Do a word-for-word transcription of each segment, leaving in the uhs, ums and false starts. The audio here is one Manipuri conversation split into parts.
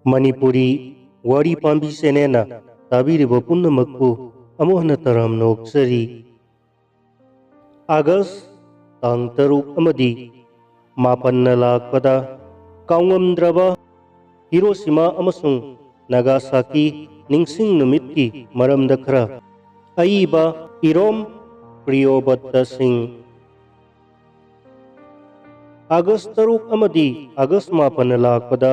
ꯃꯅꯤꯄꯨꯔꯤ ꯋꯥꯔꯤ ꯄꯥꯝꯕꯤ ꯆꯦꯅꯦꯜꯅ ꯇꯥꯕꯤꯔꯤꯕ ꯄꯨꯝꯅꯃꯛꯄꯨ ꯑꯃꯨꯛ ꯍꯟꯅ ꯇꯔꯥꯝꯅ ꯑꯣꯛꯆꯔꯤ꯫ ꯑꯥꯒꯁ ꯇꯥꯡ ꯇꯔꯨꯛ ꯑꯃꯗꯤ ꯃꯥꯄꯟꯅ ꯂꯥꯛꯄꯗ ꯀꯥꯎꯉꯝꯗ꯭ꯔꯕ ꯍꯤꯔꯣꯁꯤꯃꯥ ꯑꯃꯁꯨꯡ ꯅꯥꯒꯥꯁꯥꯀꯤ ꯅꯤꯡꯁꯤꯡ ꯅꯨꯃꯤꯠꯀꯤ ꯃꯔꯝꯗ ꯈꯔ꯫ ꯑꯏꯕ ꯏꯔꯣꯝ ꯄ꯭ꯔꯤꯌꯣꯕꯠꯇ ꯁꯤꯡ꯫ ꯑꯥꯒꯁ ꯇꯔꯨꯛ ꯑꯃꯗꯤ ꯑꯥꯒꯁ ꯃꯥꯄꯟꯅ ꯂꯥꯛꯄꯗ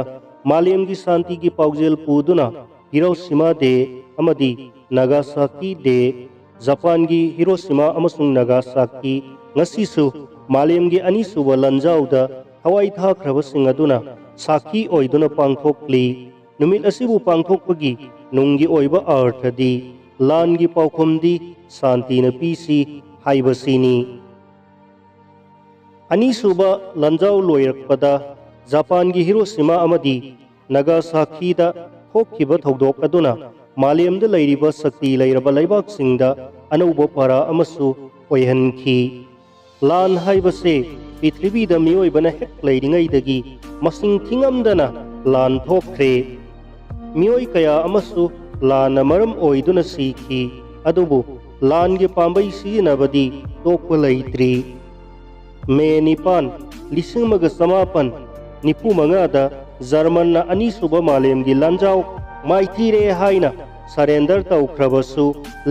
ꯃꯥꯂꯦꯝꯒꯤ ꯁꯥꯟꯇꯤꯒꯤ ꯄꯥꯎꯖꯦꯜ ꯄꯨꯗꯨꯅ ꯍꯤꯔꯣꯁꯤꯃꯥ ꯗꯦ ꯑꯃꯗꯤ ꯅꯥꯒꯥꯁꯥꯀꯤ ꯗꯦ, ꯖꯄꯥꯟꯒꯤ ꯍꯤꯔꯣꯁꯤꯃꯥ ꯑꯃꯁꯨꯡ ꯅꯥꯒꯥꯁꯥꯀꯤ ꯉꯁꯤꯁꯨ ꯃꯥꯂꯦꯝꯒꯤ ꯑꯅꯤꯁꯨꯕ ꯂꯥꯟꯖꯥꯎꯗ ꯊꯋꯥꯏ ꯊꯥꯈ꯭ꯔꯕꯁꯤꯡ ꯑꯗꯨꯅ ꯁꯥꯈꯤ ꯑꯣꯏꯗꯨꯅ ꯄꯥꯡꯊꯣꯛꯂꯤ꯫ ꯅꯨꯃꯤꯠ ꯑꯁꯤꯕꯨ ꯄꯥꯡꯊꯣꯛꯄꯒꯤ ꯅꯨꯡꯒꯤ ꯑꯣꯏꯕ ꯑꯔꯊꯗꯤ ꯂꯥꯟꯒꯤ ꯄꯥꯎꯈꯨꯝꯗꯤ ꯁꯥꯟꯇꯤꯅ ꯄꯤꯁꯤ ꯍꯥꯏꯕꯁꯤꯅꯤ꯫ ꯑꯅꯤꯁꯨꯕ ꯂꯥꯟꯖꯥꯎ ꯂꯣꯏꯔꯛꯄꯗ ꯖꯄꯥꯟꯒꯤ ꯍꯤꯔꯣꯁꯤꯃꯥ ꯑꯃꯗꯤ ꯅꯥꯒꯥꯁꯥꯀꯤꯗ ꯊꯣꯛꯈꯤꯕ ꯊꯧꯗꯣꯛ ꯑꯗꯨꯅ ꯃꯥꯂꯦꯝꯗ ꯂꯩꯔꯤꯕ ꯁꯛꯇꯤ ꯂꯩꯔꯕ ꯂꯩꯕꯥꯛꯁꯤꯡꯗ ꯑꯅꯧꯕ ꯄꯥꯔꯥ ꯑꯃꯁꯨ ꯑꯣꯏꯍꯟꯈꯤ꯫ ꯂꯥꯟ ꯍꯥꯏꯕꯁꯦ ꯄ꯭ꯔꯤꯊꯤꯕꯤꯗ ꯃꯤꯑꯣꯏꯕꯅ ꯍꯦꯛ ꯂꯩꯔꯤꯉꯩꯗꯒꯤ ꯃꯁꯤꯡ ꯊꯤꯉꯝꯗꯅ ꯂꯥꯟ ꯊꯣꯛꯈ꯭ꯔꯦ꯫ ꯃꯤꯑꯣꯏ ꯀꯌꯥ ꯑꯃꯁꯨ ꯂꯥꯟꯅ ꯃꯔꯝ ꯑꯣꯏꯗꯨꯅ ꯁꯤꯈꯤ꯫ ꯑꯗꯨꯕꯨ ꯂꯥꯟꯒꯤ ꯄꯥꯝꯕꯩ ꯁꯤꯖꯤꯟꯅꯕꯗꯤ ꯇꯣꯛꯄ ꯂꯩꯇ꯭ꯔꯤ꯫ ꯃꯦ ꯅꯤꯄꯥꯟ, ꯂꯤꯁꯤꯡ ꯑꯃꯒ ꯆꯃꯥꯄꯟ ꯅꯤꯐꯨ ꯃꯉꯥꯗ ꯖꯔꯃꯟꯅ ꯑꯅꯤꯁꯨꯕ ꯃꯥꯂꯦꯝꯒꯤ ꯂꯥꯟꯖꯥꯎ ꯃꯥꯏꯊꯤꯔꯦ ꯍꯥꯏꯅ ꯁꯔꯦꯟꯗꯔ ꯇꯧꯈ꯭ꯔꯕꯁꯨ,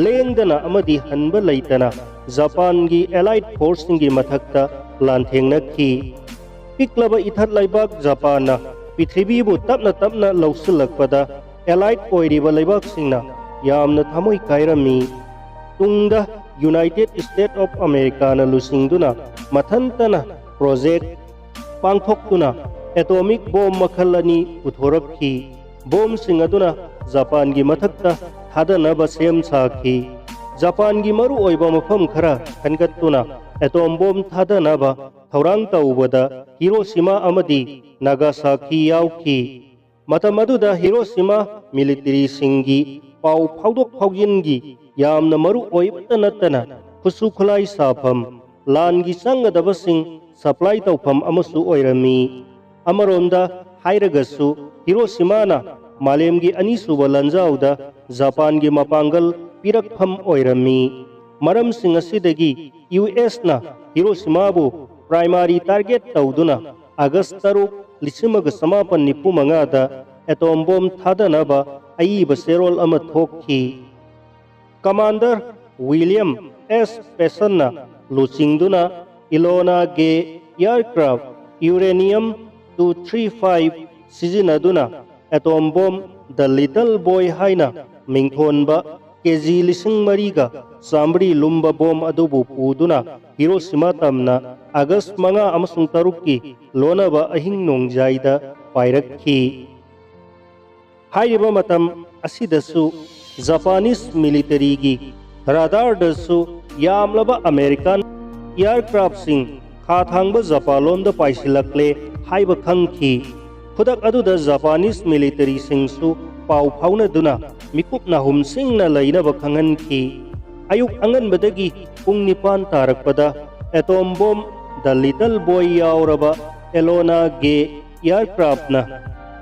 ꯂꯦꯡꯗꯅ ꯑꯃꯗꯤ ꯍꯟꯕ ꯂꯩꯇꯅ ꯖꯄꯥꯟꯒꯤ ꯑꯦꯂꯥꯏꯠ ꯐꯣꯔꯁꯁꯤꯡꯒꯤ ꯃꯊꯛꯇ ꯂꯥꯟꯊꯦꯡꯅꯈꯤ꯫ ꯄꯤꯛꯂꯕ ꯏꯊꯠ ꯂꯩꯕꯥꯛ ꯖꯄꯥꯟꯅ ꯄ꯭ꯔꯤꯊꯤꯕꯤꯕꯨ ꯇꯞꯅ ꯇꯞꯅ ꯂꯧꯁꯤꯜꯂꯛꯄꯗ ꯑꯦꯂꯥꯏꯠ ꯑꯣꯏꯔꯤꯕ ꯂꯩꯕꯥꯛꯁꯤꯡꯅ ꯌꯥꯝꯅ ꯊꯃꯣꯏ ꯀꯥꯏꯔꯝꯃꯤ꯫ ꯇꯨꯡꯗ ꯌꯨꯅꯥꯏꯇꯦꯗ ꯁ꯭ꯇꯦꯠ ꯑꯣꯐ ꯑꯃꯦꯔꯤꯀꯥꯅ ꯂꯨꯆꯤꯡꯗꯨꯅ ꯃꯊꯟꯇꯅ ꯄ꯭ꯔꯣꯖꯦꯛ ꯄꯥꯡꯊꯣꯛꯇꯨꯅ ꯑꯦꯇꯣꯃꯤꯛ ꯕꯣꯝ ꯃꯈꯜ ꯑꯅꯤ ꯄꯨꯊꯣꯔꯛꯈꯤ꯫ ꯕꯣꯝꯁꯤꯡ ꯑꯗꯨꯅ ꯖꯄꯥꯟꯒꯤ ꯃꯊꯛꯇ ꯊꯥꯗꯅꯕ ꯁꯦꯝ ꯁꯥꯈꯤ꯫ ꯖꯄꯥꯟꯒꯤ ꯃꯔꯨꯑꯣꯏꯕ ꯃꯐꯝ ꯈꯔ ꯈꯟꯒꯠꯇꯨꯅ ꯑꯦꯇꯣꯝ ꯕꯣꯝ ꯊꯥꯗꯅꯕ ꯊꯧꯔꯥꯡ ꯇꯧꯕꯗ ꯍꯤꯔꯣꯁꯤꯃꯥ ꯑꯃꯗꯤ ꯅꯥꯒꯥꯁꯥꯀꯤ ꯌꯥꯎꯈꯤ꯫ ꯃꯇꯝ ꯑꯗꯨꯗ ꯍꯤꯔꯣꯁꯤꯃꯥ ꯃꯤꯂꯤꯇꯔꯤꯁꯤꯡꯒꯤ ꯄꯥꯎ ꯐꯥꯎꯗꯣꯛ ꯐꯥꯎꯖꯤꯟꯒꯤ ꯌꯥꯝꯅ ꯃꯔꯨ ꯑꯣꯏꯕꯇ ꯅꯠꯇꯅ ꯈꯨꯠꯁꯨ ꯈꯨꯠꯂꯥꯏ ꯁꯥꯐꯝ, ꯂꯥꯟꯒꯤ ꯆꯪꯒꯗꯕꯁꯤꯡ ꯁꯄ꯭ꯂꯥꯏ ꯇꯧꯐꯝ ꯑꯃꯁꯨ ꯑꯣꯏꯔꯝꯃꯤ꯫ ꯑꯃꯔꯣꯝꯗ ꯍꯥꯏꯔꯒꯁꯨ, ꯍꯤꯔꯣꯁꯤꯃꯥꯅ ꯃꯥꯂꯦꯝꯒꯤ ꯑꯅꯤꯁꯨꯕ ꯂꯥꯟꯖꯥꯎꯗ ꯖꯄꯥꯟꯒꯤ ꯃꯄꯥꯡꯒꯜ ꯄꯤꯔꯛꯐꯝ ꯑꯣꯏꯔꯝꯃꯤ꯫ ꯃꯔꯝꯁꯤꯡ ꯑꯁꯤꯗꯒꯤ ꯌꯨ ꯑꯦꯁꯅ ꯍꯤꯔꯣꯁꯤꯃꯥꯕꯨ ꯄ꯭ꯔꯥꯏꯃꯥꯔꯤ ꯇꯥꯔꯒꯦꯠ ꯇꯧꯗꯨꯅ ꯑꯥꯒꯁ ꯇꯔꯨꯛ, ꯂꯤꯁꯤꯡ ꯑꯃꯒ ꯆꯃꯥꯄꯟ ꯅꯤꯐꯨ ꯃꯉꯥꯗ ꯑꯦꯇꯣꯝ ꯕꯣꯝ ꯊꯥꯗꯅꯕ ꯑꯏꯕ ꯆꯦꯔꯣꯜ ꯑꯃ ꯊꯣꯛꯈꯤ꯫ ꯀꯃꯥꯟꯗꯔ ꯋꯤꯂꯤꯌꯝ ꯑꯦꯁ ꯄꯦꯁꯟꯅ ꯂꯨꯆꯤꯡꯗꯨꯅ ꯏꯂꯣꯅꯥ ꯒꯦ ꯑꯦꯌꯔꯀ꯭ꯔꯥꯐ ꯌꯨꯔꯦꯅꯤꯌꯝ ꯇꯨ ꯊ꯭ꯔꯤ ꯐꯥꯏꯚ ꯁꯤꯖꯤꯟꯅꯗꯨꯅ ꯑꯦꯇꯣꯝ ꯕꯣꯝ ꯗ ꯂꯤꯇꯜ ꯕꯣꯏ ꯍꯥꯏꯅ ꯃꯤꯡꯊꯣꯟꯕ ꯀꯦ ꯖꯤ ꯂꯤꯁꯤꯡ ꯃꯔꯤꯒ ꯆꯥꯃꯔꯤ ꯂꯨꯝꯕ ꯕꯣꯝ ꯑꯗꯨꯕꯨ ꯄꯨꯗꯨꯅ ꯍꯤꯔꯣꯁꯤꯃꯥ ꯇꯝꯅ ꯑꯥꯒꯁ ꯃꯉꯥ ꯑꯃꯁꯨꯡ ꯇꯔꯨꯛꯀꯤ ꯂꯣꯟꯅꯕ ꯑꯍꯤꯡ ꯅꯣꯡꯖꯥꯏꯗ ꯄꯥꯏꯔꯛꯈꯤ꯫ ꯍꯥꯏꯔꯤꯕ ꯃꯇꯝ ꯑꯁꯤꯗꯁꯨ ꯖꯄꯥꯅꯤꯁ ꯃꯤꯂꯤꯇꯔꯤꯒꯤ ꯔꯥꯗꯥꯔꯗꯁꯨ ꯌꯥꯝꯂꯕ ꯑꯃꯦꯔꯤꯀꯥꯟ ꯑꯦꯌꯔꯀ꯭ꯔꯥꯐꯁꯤꯡ ꯈꯥ ꯊꯥꯡꯕ ꯖꯄꯥꯟꯂꯣꯝꯗ ꯄꯥꯏꯁꯤꯜꯂꯛꯂꯦ ꯍꯥꯏꯕ ꯈꯪꯈꯤ꯫ ꯈꯨꯗꯛ ꯑꯗꯨꯗ ꯖꯄꯥꯅꯤꯁ ꯃꯤꯂꯤꯇꯔꯤꯁꯤꯡꯁꯨ ꯄꯥꯎ ꯐꯥꯎꯅꯗꯨꯅ ꯃꯤꯀꯨꯞ ꯅꯥꯍꯨꯝꯁꯤꯡꯅ ꯂꯩꯅꯕ ꯈꯪꯍꯟꯈꯤ꯫ ꯑꯌꯨꯛ ꯑꯉꯟꯕꯗꯒꯤ ꯄꯨꯡ ꯅꯤꯄꯥꯟ ꯇꯥꯔꯛꯄꯗ ꯑꯦꯇꯣꯝ ꯕꯣꯝ ꯗ ꯂꯤꯇꯜ ꯕꯣꯏ ꯌꯥꯎꯔꯕ ꯑꯦꯂꯣꯅꯥ ꯒꯦ ꯑꯦꯌꯔꯀ꯭ꯔꯥꯐꯅ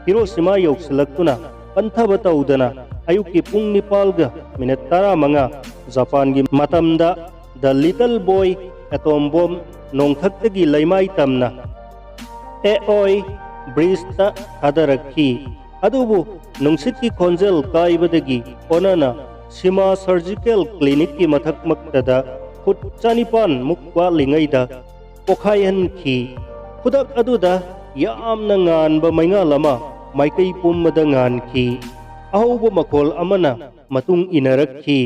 ꯍꯤꯔꯣꯁꯤꯃꯥ ꯌꯧꯁꯤꯜꯂꯛꯇꯨꯅ ꯄꯟꯊꯕ ꯇꯧꯗꯅ ꯑꯌꯨꯛꯀꯤ ꯄꯨꯡ ꯅꯤꯄꯥꯜꯒ ꯃꯤꯅꯠ ꯇꯔꯥꯃꯉꯥ ꯖꯄꯥꯟꯒꯤ ꯃꯇꯝꯗ ꯗ ꯂꯤꯇꯜ ꯕꯣꯏ ꯑꯦꯇꯣꯝ ꯕꯣꯝ ꯅꯣꯡꯊꯛꯇꯒꯤ ꯂꯩꯃꯥꯏ ꯇꯝꯅ ꯑꯦꯑꯣꯏ ꯕ꯭ꯔꯤꯖꯇ ꯊꯥꯗꯔꯛꯈꯤ꯫ ꯑꯗꯨꯕꯨ ꯅꯨꯡꯁꯤꯠꯀꯤ ꯈꯣꯟꯖꯦꯜ ꯀꯥꯏꯕꯗꯒꯤ ꯑꯣꯅꯅ ꯁꯤꯃꯥ ꯁꯔꯖꯤꯀꯦꯜ ꯀ꯭ꯂꯤꯅꯤꯛꯀꯤ ꯃꯊꯛꯃꯛꯇꯗ ꯐꯨꯠ ꯆꯅꯤꯄꯥꯟ ꯃꯨꯛ ꯋꯥꯠꯂꯤꯉꯩꯗ ꯄꯣꯈꯥꯏꯍꯟꯈꯤ꯫ ꯈꯨꯗꯛ ꯑꯗꯨꯗ ꯌꯥꯝꯅ ꯉꯥꯟꯕ ꯃꯩꯉꯥꯜ ꯑꯃ ꯃꯥꯏꯀꯩ ꯄꯨꯝꯕꯗ ꯉꯥꯟꯈꯤ꯫ ꯑꯍꯧꯕ ꯃꯈꯣꯜ ꯑꯃꯅ ꯃꯇꯨꯡ ꯏꯟꯅꯔꯛꯈꯤ꯫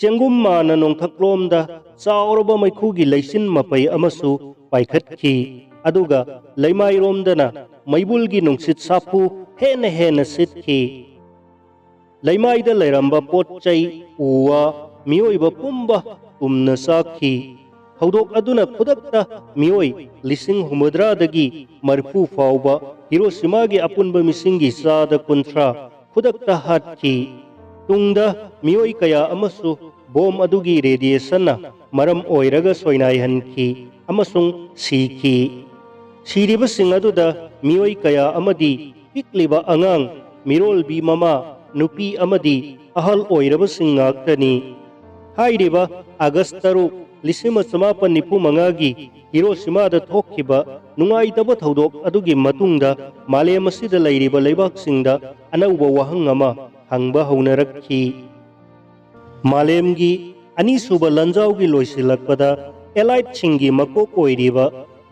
ꯆꯦꯡꯒꯨꯝ ꯃꯥꯅ ꯅꯣꯡꯊꯛꯂꯣꯝꯗ ꯆꯥꯎꯔꯕ ꯃꯩꯈꯨꯒꯤ ꯂꯩꯆꯤꯟ ꯃꯄꯩ ꯑꯃꯁꯨ ꯄꯥꯏꯈꯠꯈꯤ, ꯑꯗꯨꯒ ꯂꯩꯃꯥꯏꯔꯣꯝꯗꯅ ꯃꯩꯕꯨꯜꯒꯤ ꯅꯨꯡꯁꯤꯠ ꯁꯥꯐꯨ ꯍꯦꯟꯅ ꯍꯦꯟꯅ ꯁꯤꯠꯈꯤ꯫ ꯂꯩꯃꯥꯏꯗ ꯂꯩꯔꯝꯕ ꯄꯣꯠ ꯆꯩ, ꯎ ꯋꯥ, ꯃꯤꯑꯣꯏꯕ ꯄꯨꯝꯕ ꯇꯨꯝꯅ ꯆꯥꯛꯈꯤ꯫ ꯊꯧꯗꯣꯛ ꯑꯗꯨꯅ ꯈꯨꯗꯛꯇ ꯃꯤꯑꯣꯏ ꯂꯤꯁꯤꯡ ꯍꯨꯝꯐꯨꯇꯔꯥꯗꯒꯤ ꯃꯔꯤꯐꯨ ꯐꯥꯎꯕ ꯍꯤꯔꯣꯁꯤꯃꯥꯒꯤ ꯑꯄꯨꯟꯕ ꯃꯤꯁꯤꯡꯒꯤ ꯆꯥꯗ ꯀꯨꯟꯊ꯭ꯔꯥ ꯈꯨꯗꯛꯇ ꯍꯥꯠꯈꯤ꯫ ꯇꯨꯡꯗ ꯃꯤꯑꯣꯏ ꯀꯌꯥ ꯑꯃꯁꯨ ꯕꯣꯝ ꯑꯗꯨꯒꯤ ꯔꯦꯗꯤꯌꯦꯁꯟꯅ ꯃꯔꯝ ꯑꯣꯏꯔꯒ ꯁꯣꯏꯅꯥꯏꯍꯟꯈꯤ ꯑꯃꯁꯨꯡ ꯁꯤꯈꯤ꯫ ꯁꯤꯔꯤꯕꯁꯤꯡ ꯑꯗꯨꯗ ꯃꯤꯑꯣꯏ ꯀꯌꯥ ꯑꯃꯗꯤ ꯄꯤꯛꯂꯤꯕ ꯑꯉꯥꯡ, ꯃꯤꯔꯣꯜꯕꯤ ꯃꯃꯥ, ꯅꯨꯄꯤ ꯑꯃꯗꯤ ꯑꯍꯜ ꯑꯣꯏꯔꯕꯁꯤꯡ ꯉꯥꯛꯇꯅꯤ꯫ ꯍꯥꯏꯔꯤꯕ ꯑꯥꯒꯁ ꯇꯔꯨꯛ, ꯂꯤꯁꯤꯡ ꯑꯃ ꯆꯃꯥꯄꯟ ꯅꯤꯐꯨ ꯃꯉꯥꯒꯤ ꯍꯤꯔꯣꯁꯤꯃꯥꯗ ꯊꯣꯛꯈꯤꯕ ꯅꯨꯡꯉꯥꯏꯇꯕ ꯊꯧꯗꯣꯛ ꯑꯗꯨꯒꯤ ꯃꯇꯨꯡꯗ ꯃꯥꯂꯦꯝ ꯑꯁꯤꯗ ꯂꯩꯔꯤꯕ ꯂꯩꯕꯥꯛꯁꯤꯡꯗ ꯑꯅꯧꯕ ꯋꯥꯍꯪ ꯑꯃ ꯍꯪꯕ ꯍꯧꯅꯔꯛꯈꯤ꯫ ꯃꯥꯂꯦꯝꯒꯤ ꯑꯅꯤꯁꯨꯕ ꯂꯥꯟꯖꯥꯎꯒꯤ ꯂꯣꯏꯁꯤꯜꯂꯛꯄꯗ ꯑꯦꯂꯥꯏꯠꯁꯤꯡꯒꯤ ꯃꯀꯣꯛ ꯑꯣꯏꯔꯤꯕ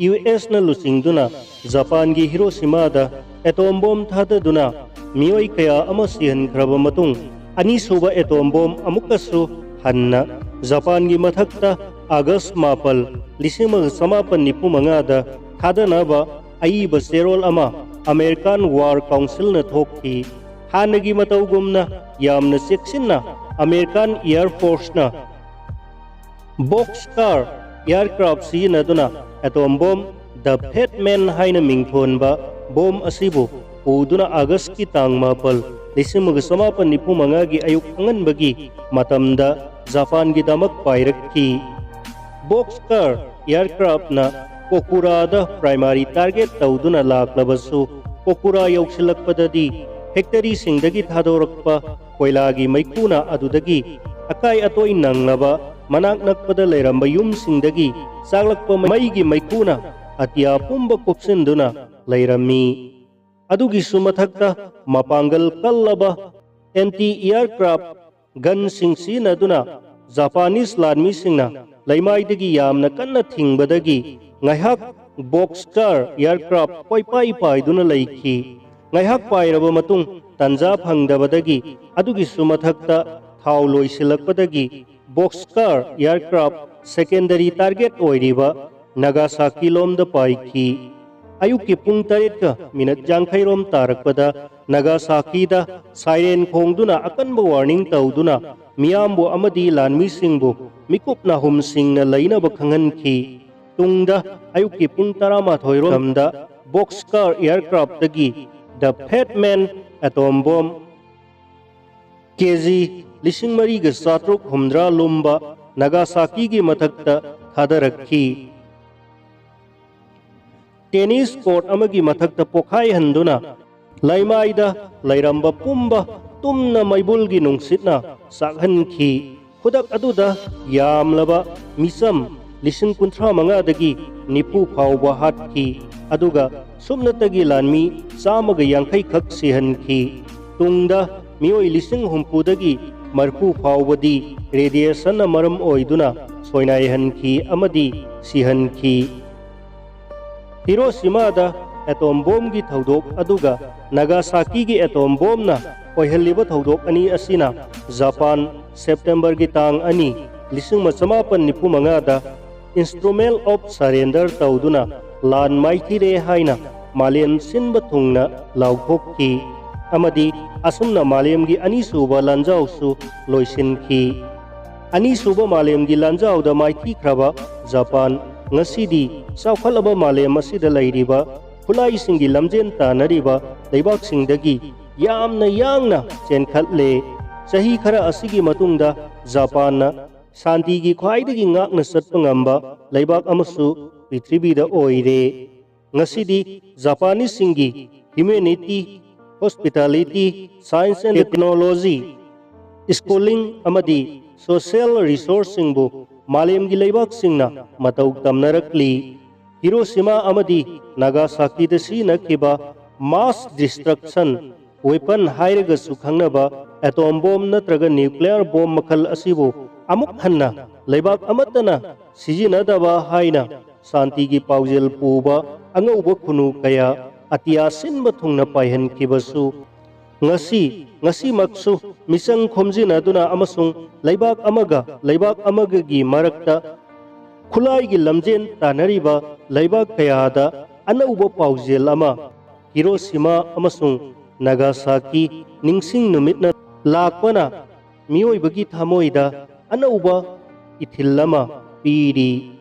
ꯌꯨ ꯑꯦꯁꯅ ꯂꯨꯆꯤꯡꯗꯨꯅ ꯖꯄꯥꯟꯒꯤ ꯍꯤꯔꯣꯁꯤꯃꯥꯗ ꯑꯦꯇꯣꯝ ꯕꯣꯝ ꯊꯥꯗꯗꯨꯅ ꯃꯤꯑꯣꯏ ꯀꯌꯥ ꯑꯃ ꯁꯤꯍꯟꯈ꯭ꯔꯕ ꯃꯇꯨꯡ, ꯑꯅꯤꯁꯨꯕ ꯑꯦꯇꯣꯝ ꯕꯣꯝ ꯑꯃꯨꯛꯀꯁꯨ ꯍꯟꯅ ꯖꯄꯥꯟꯒꯤ ꯃꯊꯛꯇ ꯑꯥꯒꯁ ꯃꯥꯄꯜ, ꯂꯤꯁꯤꯡ ꯑꯃꯒ ꯆꯃꯥꯄꯟ ꯅꯤꯐꯨ ꯃꯉꯥꯗ ꯊꯥꯗꯅꯕ ꯑꯏꯕ ꯆꯦꯔꯣꯜ ꯑꯃ ꯑꯃꯦꯔꯤꯀꯥꯟ ꯋꯥꯔ ꯀꯥꯎꯟꯁꯤꯜꯅ ꯊꯣꯛꯈꯤ꯫ ꯍꯥꯟꯅꯒꯤ ꯃꯇꯧꯒꯨꯝꯅ ꯌꯥꯝꯅ ꯆꯦꯛꯁꯤꯟꯅ ꯑꯃꯦꯔꯤꯀꯥꯟ ꯑꯦꯌꯔ ꯐꯣꯔꯁꯅ ꯕꯣꯛꯁ ꯀꯥꯔ ꯑꯦꯌꯔꯀ꯭ꯔꯥꯐ ꯁꯤꯖꯤꯟꯅꯗꯨꯅ atom bomb the Fat Man ꯍꯥꯏꯅ ꯃꯤꯡꯊꯣꯟꯕ ꯕꯣꯝ ꯑꯁꯤꯕꯨ ꯄꯨꯗꯨꯅ ꯑꯥꯒꯁꯀꯤ ꯇꯥꯡ ꯃꯥꯄꯜ, ꯂꯤꯁꯤꯡ ꯑꯃꯒ ꯆꯃꯥꯄꯟ ꯅꯤꯐꯨ ꯃꯉꯥꯒꯤ ꯑꯌꯨꯛ ꯑꯉꯟꯕꯒꯤ ꯃꯇꯝꯗ ꯖꯄꯥꯟꯒꯤꯗꯃꯛ ꯄꯥꯏꯔꯛꯈꯤ꯫ ꯕꯣꯛꯁ ꯀꯥꯔ ꯑꯦꯌꯔꯀ꯭ꯔꯥꯐꯅ ꯀꯣꯀꯨꯔꯥꯗ ꯄ꯭ꯔꯥꯏꯃꯥꯔꯤ ꯇꯥꯔꯒꯦꯠ ꯇꯧꯗꯨꯅ ꯂꯥꯛꯂꯕꯁꯨ, ꯀꯣꯀꯨꯔꯥ ꯌꯧꯁꯤꯜꯂꯛꯄꯗꯗꯤ ꯐꯦꯛꯇꯔꯤꯁꯤꯡꯗꯒꯤ ꯊꯥꯗꯣꯔꯛꯄ ꯀꯣꯏꯂꯥꯒꯤ ꯃꯩꯈꯨꯅ ꯑꯗꯨꯗꯒꯤ ꯑꯀꯥꯏ ꯑꯇꯣꯏ ꯅꯪꯂꯕ ꯃꯅꯥꯛ ꯅꯛꯄꯗ ꯂꯩꯔꯝꯕ ꯌꯨꯝꯁꯤꯡꯗꯒꯤ ꯆꯥꯛꯂꯛꯄ ꯃꯩꯒꯤ ꯃꯩꯈꯨꯅ ꯑꯇꯤꯌꯥ ꯄꯨꯝꯕ ꯀꯨꯞꯁꯤꯟꯗꯨꯅ ꯂꯩꯔꯝꯃꯤ꯫ ꯑꯗꯨꯒꯤꯁꯨ ꯃꯊꯛꯇ, ꯃꯄꯥꯡꯒꯜ ꯀꯜꯂꯕ ꯑꯦꯟꯇꯤ ꯑꯦꯌꯔꯀ꯭ꯔꯥꯐ ꯒꯟꯁꯤꯡ ꯁꯤꯖꯤꯟꯅꯗꯨꯅ ꯖꯄꯥꯅꯤꯁ ꯂꯥꯟꯃꯤꯁꯤꯡꯅ ꯂꯩꯃꯥꯏꯗꯒꯤ ꯌꯥꯝꯅ ꯀꯟꯅ ꯊꯤꯡꯕꯗꯒꯤ ꯉꯥꯏꯍꯥꯛ ꯕꯣꯛꯁ ꯀꯥꯔ ꯑꯦꯌꯔꯀ꯭ꯔꯥꯐ ꯀꯣꯏꯄꯥꯏ ꯄꯥꯏꯗꯨꯅ ꯂꯩꯈꯤ꯫ ꯉꯥꯏꯍꯥꯛ ꯄꯥꯏꯔꯕ ꯃꯇꯨꯡ, ꯇꯥꯟꯖꯥ ꯐꯪꯗꯕꯗꯒꯤ, ꯑꯗꯨꯒꯤꯁꯨ ꯃꯊꯛꯇ ꯊꯥꯎ ꯂꯣꯏꯁꯤꯜꯂꯛꯄꯗꯒꯤ Bockscar aircraft secondary target ꯑꯣꯏꯔꯤꯕ ꯅꯥꯒꯥꯁꯥꯀꯤ ꯂꯣꯝꯗ ꯄꯥꯏꯈꯤ꯫ ꯑꯌꯨꯛꯀꯤ ꯄꯨꯡ ꯇꯔꯦꯠꯀ ꯃꯤꯅꯠ ꯌꯥꯡꯈꯩ ꯔꯣꯝ ꯇꯥꯔꯛꯄꯗ ꯅꯥꯒꯥꯁꯥꯀꯤꯗ ꯁꯥꯏꯔꯦꯟ ꯈꯣꯡꯗꯨꯅ ꯑꯀꯟꯕ ꯋꯥꯔꯅꯤꯡ ꯇꯧꯗꯨꯅ ꯃꯤꯌꯥꯝꯕꯨ ꯑꯃꯗꯤ ꯂꯥꯟꯃꯤꯁꯤꯡꯕꯨ ꯃꯤꯀꯨꯞ ꯅꯥꯍꯨꯝꯁꯤꯡꯅ ꯂꯩꯅꯕ ꯈꯪꯍꯟꯈꯤ꯫ ꯇꯨꯡꯗ ꯑꯌꯨꯛꯀꯤ ꯄꯨꯡ ꯇꯔꯥꯃꯥꯊꯣꯏ ꯔꯣꯝꯗ ꯕꯣꯛꯁ ꯀꯥꯔ ꯑꯦꯌꯔꯀ꯭ꯔꯥꯐꯇꯒꯤ ꯗ ꯐꯦꯠ ꯃꯦꯟ ꯑꯦꯇꯣꯝ ꯕꯣꯝ ꯀꯦ ꯖꯤ ꯂꯤꯁꯤꯡ ꯃꯔꯤꯒ ꯆꯥꯇ꯭ꯔꯨꯛ ꯍꯨꯝꯗ꯭ꯔꯥ ꯂꯨꯝꯕ ꯅꯥꯒꯥꯁꯥꯀꯤꯒꯤ ꯃꯊꯛꯇ ꯊꯥꯗꯔꯛꯈꯤ꯫ ꯇꯦꯅꯤꯁ ꯀꯣꯔꯠ ꯑꯃꯒꯤ ꯃꯊꯛꯇ ꯄꯣꯈꯥꯏꯍꯟꯗꯨꯅ ꯂꯩꯃꯥꯏꯗ ꯂꯩꯔꯝꯕ ꯄꯨꯝꯕ ꯇꯨꯝꯅ ꯃꯩꯕꯨꯜꯒꯤ ꯅꯨꯡꯁꯤꯠꯅ ꯆꯥꯛꯍꯟꯈꯤ꯫ ꯈꯨꯗꯛ ꯑꯗꯨꯗ ꯌꯥꯝꯂꯕ ꯃꯤꯆꯝ ꯂꯤꯁꯤꯡ ꯀꯨꯟꯊ꯭ꯔꯥ ꯃꯉꯥꯗꯒꯤ ꯅꯤꯐꯨ ꯐꯥꯎꯕ ꯍꯥꯠꯈꯤ, ꯑꯗꯨꯒ ꯁꯨꯞꯅꯇꯒꯤ ꯂꯥꯟꯃꯤ ꯆꯥꯝꯃꯒ ꯌꯥꯡꯈꯩ ꯈꯛ ꯁꯤꯍꯟꯈꯤ꯫ ꯇꯨꯡꯗ ꯃꯤꯑꯣꯏ ꯂꯤꯁꯤꯡ ꯍꯨꯝꯐꯨꯗꯒꯤ ꯃꯔꯤꯐꯨ ꯐꯥꯎꯕꯗꯤ ꯔꯦꯗꯤꯌꯦꯁꯟꯅ ꯃꯔꯝ ꯑꯣꯏꯗꯨꯅ ꯁꯣꯏꯅꯥꯏꯍꯟꯈꯤ ꯑꯃꯗꯤ ꯁꯤꯍꯟꯈꯤ꯫ ꯍꯤꯔꯣꯁꯤꯃꯥꯗ ꯑꯦꯇꯣꯝ ꯕꯣꯝꯒꯤ ꯊꯧꯗꯣꯛ ꯑꯗꯨꯒ ꯅꯥꯒꯥꯁꯥꯀꯤꯒꯤ ꯑꯦꯇꯣꯝ ꯕꯣꯝꯅ ꯑꯣꯏꯍꯜꯂꯤꯕ ꯊꯧꯗꯣꯛ ꯑꯅꯤ ꯑꯁꯤꯅ ꯖꯄꯥꯟ, ꯁꯦꯞꯇꯦꯝꯕꯔꯒꯤ ꯇꯥꯡ ꯑꯅꯤ, ꯂꯤꯁꯤꯡ ꯑꯃ ꯆꯃꯥꯄꯟ ꯅꯤꯐꯨ ꯃꯉꯥꯗ instrument of surrender ꯇꯧꯗꯨꯅ ꯂꯥꯟ ꯃꯥꯏꯊꯤꯔꯦ ꯍꯥꯏꯅ ꯃꯥꯂꯦꯝ ꯁꯤꯟꯕ ꯊꯨꯡꯅ ꯂꯥꯎꯊꯣꯛꯈꯤ, ꯑꯃꯗꯤ ꯑꯁꯨꯝꯅ ꯃꯥꯂꯦꯝꯒꯤ ꯑꯅꯤꯁꯨꯕ ꯂꯥꯟꯖꯥꯎꯁꯨ ꯂꯣꯏꯁꯤꯟꯈꯤ꯫ ꯑꯅꯤꯁꯨꯕ ꯃꯥꯂꯦꯝꯒꯤ ꯂꯥꯟꯖꯥꯎꯗ ꯃꯥꯏꯊꯤꯈ꯭ꯔꯕ ꯖꯄꯥꯟ ꯉꯁꯤꯗꯤ ꯆꯥꯎꯈꯠꯂꯕ ꯃꯥꯂꯦꯝ ꯑꯁꯤꯗ ꯂꯩꯔꯤꯕ ꯈꯨꯠꯂꯥꯏꯁꯤꯡꯒꯤ ꯂꯝꯖꯦꯟ ꯇꯥꯟꯅꯔꯤꯕ ꯂꯩꯕꯥꯛꯁꯤꯡꯗꯒꯤ ꯌꯥꯝꯅ ꯌꯥꯡꯅ ꯆꯦꯟꯈꯠꯂꯦ꯫ ꯆꯍꯤ ꯈꯔ ꯑꯁꯤꯒꯤ ꯃꯇꯨꯡꯗ ꯖꯄꯥꯟꯅ ꯁꯥꯟꯇꯤꯒꯤ ꯈ꯭ꯋꯥꯏꯗꯒꯤ ꯉꯥꯛꯅ ꯆꯠꯄ ꯉꯝꯕ ꯂꯩꯕꯥꯛ ꯑꯃꯁꯨ ꯄ꯭ꯔꯤꯊꯤꯕꯤꯗ ꯑꯣꯏꯔꯦ꯫ ꯉꯁꯤꯗꯤ ꯖꯄꯥꯅꯤꯁꯁꯤꯡꯒꯤ humanity, hospitality, science and technology, schooling ꯑꯃꯗꯤ social resourceꯁꯤꯡꯕꯨ ꯃꯥꯂꯦꯝꯒꯤ ꯂꯩꯕꯥꯛꯁꯤꯡꯅ ꯃꯇꯧ ꯇꯝꯅꯔꯛꯂꯤ꯫ ꯍꯤꯔꯣꯁꯤꯃꯥ ꯑꯃꯗꯤ ꯅꯥꯒꯥꯁꯥꯀꯤꯗ ꯁꯤꯖꯤꯟꯅꯈꯤꯕ mass destruction weapon ꯍꯥꯏꯔꯒꯁꯨ ꯈꯪꯅꯕ ꯑꯦꯇꯣꯝ ꯕꯣꯝ ꯅꯠꯇ꯭ꯔꯒ nuclear bomb ꯃꯈꯜ ꯑꯁꯤꯕꯨ ꯑꯃꯨꯛ ꯍꯟꯅ ꯂꯩꯕꯥꯛ ꯑꯃꯠꯇꯅ ꯁꯤꯖꯤꯟꯅꯗꯕ ꯍꯥꯏꯅ ꯁꯥꯟꯇꯤꯒꯤ ꯄꯥꯎꯖꯦꯜ ꯄꯨꯕ ꯑꯉꯧꯕ ꯈꯨꯅꯨ ꯀꯌꯥ ꯑꯇꯤꯌꯥ ꯁꯤꯟꯕ ꯊꯨꯡꯅ ꯄꯥꯏꯍꯟꯈꯤꯕꯁꯨ ꯉꯁꯤ, ꯉꯁꯤꯃꯛꯁꯨ ꯃꯤꯆꯪ ꯈꯣꯝꯖꯤꯟꯅꯗꯨꯅ ꯑꯃꯁꯨꯡ ꯂꯩꯕꯥꯛ ꯑꯃꯒ ꯂꯩꯕꯥꯛ ꯑꯃꯒꯒꯤ ꯃꯔꯛꯇ ꯈꯨꯠꯂꯥꯏꯒꯤ ꯂꯝꯖꯦꯟ ꯇꯥꯟꯅꯔꯤꯕ ꯂꯩꯕꯥꯛ ꯀꯌꯥꯗ ꯑꯅꯧꯕ ꯄꯥꯎꯖꯦꯜ ꯑꯃ ꯍꯤꯔꯣꯁꯤꯃꯥ ꯑꯃꯁꯨꯡ ꯅꯥꯒꯥꯁꯥꯀꯤ ꯅꯤꯡꯁꯤꯡ ꯅꯨꯃꯤꯠꯅ ꯂꯥꯛꯄꯅ ꯃꯤꯑꯣꯏꯕꯒꯤ ꯊꯃꯣꯏꯗ ꯑꯅꯧꯕ ꯏꯊꯤꯜ ꯑꯃ ꯄꯤꯔꯤ꯫